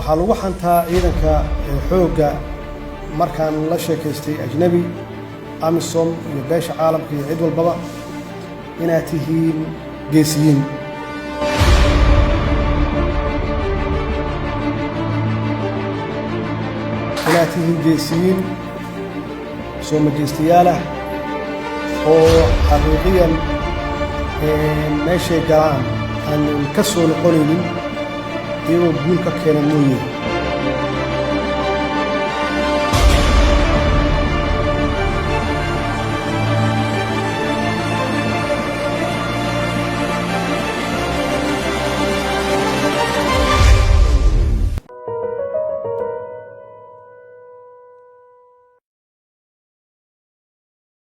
Waxaa lagu xantaa ciidanka xoogga, markaan la sheekaystay ajnebi, AMISOM iyo beesha caalamka iyo cid walbaba, inaad tihiin geesiyiin, inaad tihiin geesiyiin soo majeystayaal ah oo xaqiiqiyan meeshay galaan aanan ka soo noqonaynin iyagoo guul ka keena mooye.